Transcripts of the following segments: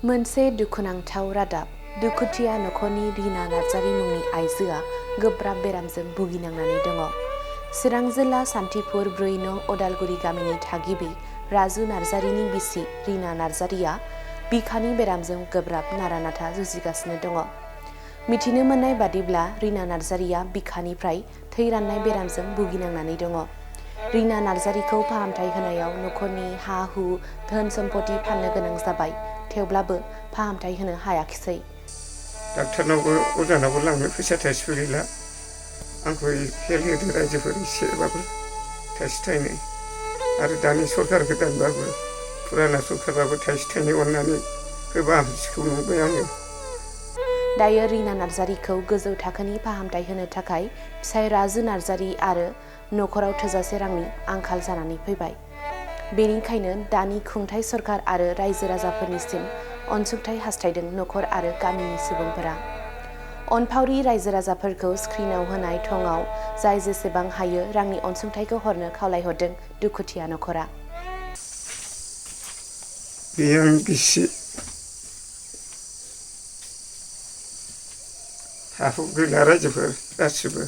मोनसे दुखुनांथाव रादाब। दुखुथिया नखरनि रिना नार्जारी मुंनि आइजोआ गोब्राब बेरामजों भुगिनांनानै दङ। चिरां जिल्ला सान्थिपुर 4 नं अदालगुरि गामिनि थागिबि राजु नार्जारीनि बिसि रिना नार्जारीया बिखानि बेरामजों गोब्राब नारा-नाथा जुजिगासिनो दङ। मिथिनो मोननाय बादिब्ला रिना नार्जारीया बिखानिफ्राय थै राननाय बेरामजों भुगिनांनानै दङ। रिना नार्जारीखौ फाहामथाय होनायाव नखरनि हा-हु, धोन-सम्पति फाननो गोनां जाबाय, थेवब्लाबो फाहामथाय होनो हायाखिसै। डाक्टारनावबो अजानावबो लांनो फैसा थाइसेबो गैला। आंखौ हेल्प होदो रायजोफोर एसेबाबो थाइसे थाइनै। आरो दानि सरकार गोदानबाबो फुराना सरकारबाबो थाइसे थाइनै अननानै होबा हामसिगौ नंबाय आङो। दायो रिना नार्जारीखौ गोजौ थाखोनि फाहामथाय होनो थाखाय फिसाय राजु नार्जारी आरो नखराव थोजासे रांनि आंखाल जानानै फैबाय। बेनिखायनो दानि खुंथाय सरकार आरो रायजो राजाफोरनिसिम अनसुंथाय हास्थायदों नखर आरो गामिनि सुबुंफोरा। अनफावरि रायजो राजाफोरखौ स्क्रिनाव होनाय थंआव जाय जेसेबां हायो रांनि अनसुंथायखौ हरनो खावलायहरदों दुखुथिया नखरा। बेयो आंनि बिसि। हा-हु गैला रायजोफोर गासिबो।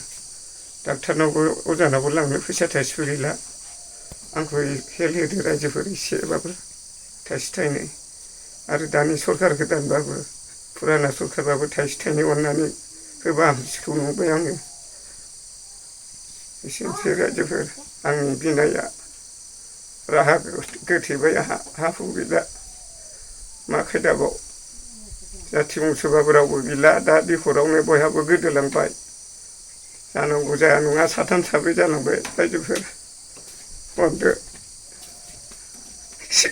डाक्टारनावबो अजानावबो लांनो फैसा थाइसेबो गैला। आंखौ हेल्प होदो रायजोफोर एसेबाबो थाइसे थाइनै। आरो दानि सरकार गोदानबाबो फुराना सरकारबाबो थाइसे थाइनै अननानै होबा हामसिगौ नंबाय आङो। एसेनोसै रायजोफोर आंनि बिनाया। राहा गोथेबाय आंहा हा-हु गैला। मा खायदाबाव जाथि बंस'बाबो रावबो गैला। दा बिहरावनो बयहाबो गोदोलांबाय। जानांगौ जाया नङा साथाम साब्रै जालांबाय रायजोफोर अनदो। थाइसे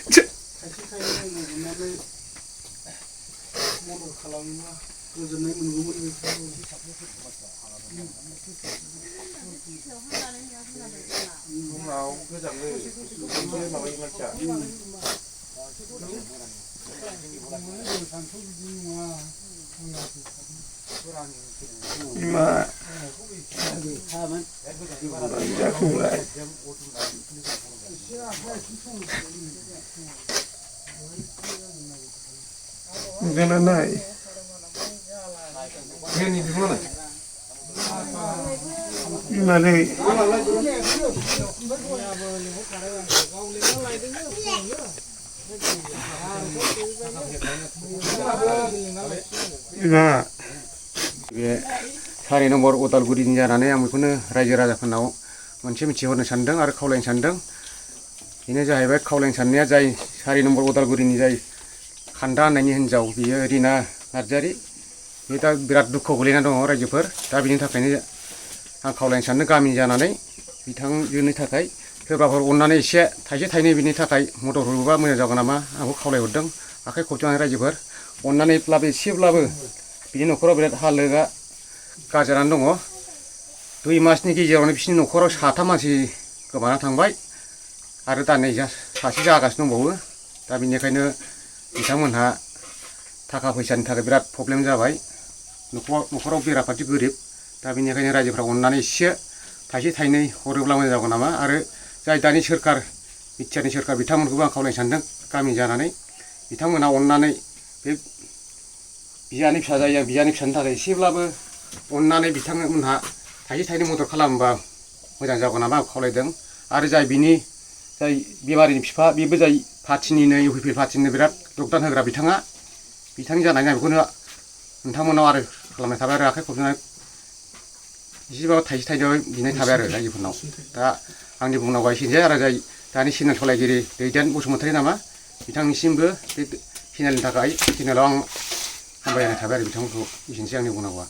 थाइनै अननानै मदद खालामोबा गोजोननाय मोनगौमोन नाय बिमानै बिमा बे 4 नम्बर अदालगुरिनि जानानै आं बेखौनो रायजो राजाफोरनाव मोनसे मिथिहरनो सानदों आरो खावलायनो सानदों। बेनो जाहैबाय खावलायनो साननाया जाय 4 नम्बर अदालगुरिनि जाय खान्दा होननायनि हिन्जाव बियो रिना नार्जारी, बे दा बिराद दुखुआव गोलैना दङ रायजोफोर। दा बिनि थाखायनो आं खावलायनो सानदों गामिनि जानानै बिथांजोनि थाखाय सोरबाफोर अननानै एसे थाइसे थाइनै बिनि थाखाय मदद हरोबा मोजां जागोन नामा आंखौ खावलायहरदों आखाइ खबजानाय रायजोफोर। अननानैब्लाबो एसेब्लाबो बिनि नखराव बिराद हालोदा गाज्रि जानानै दङ। 2 मासनि गेजेरावनो बिसिनि नखराव 7 मानसि गोमाना थांबाय आरो दा नै सासे जागासिनो दंबावो। दा बेनिखायनो बिथांमोनहा थाखा फैसानि थाखाय बिराद प्रब्लेम जाबाय। नखराव बेराफारसे गोरिब। दा बेनिखायनो रायजोफ्रा अननानै एसे थाइसे थाइनै हरोब्ला मोजां जागोन नामा। आरो जाय दानि सोरखार बिटिआरनि सोरखार बिथांमोनखौबो आं खावलायनो सानदों गामि जानानै बिथांमोनहा अननानै बे बियानि फिसा जायो बियानि फिसानि थाखाय एसेब्लाबो अननानै बिथांमोनहा थाइसे थाइनै मदद खालामोबा मोजां जागोन नामा आं खावलायदों। आरो जाय बिनि जाय बेमारिनि बिफा बेबो जाय पार्टिनिनो इउपिपिएल पार्टिनिनो बिराद योगदान होग्रा बिथांनि जानानै आं बेखौनो नोंथांमोनाव आरो खालामनाय थाबाय आरो आखाइ खबजानाय एसेबाबो थाइसे थाइनै बिनाय थाबाय आरो रायजोफोरनाव। दा आंनि बुंनांगौआ एसेनोसै। आरो जाय दानि चेनेल सालायगिरि दैदेन बसुमतारी नामा बिथांनिसिमबो बे चेनेलनि थाखाय चेनेलाव आं हामबाय होनाय थाबाय आरो बिथांमोनखौ। एसेनोसै आंनि बुंनांगौआ।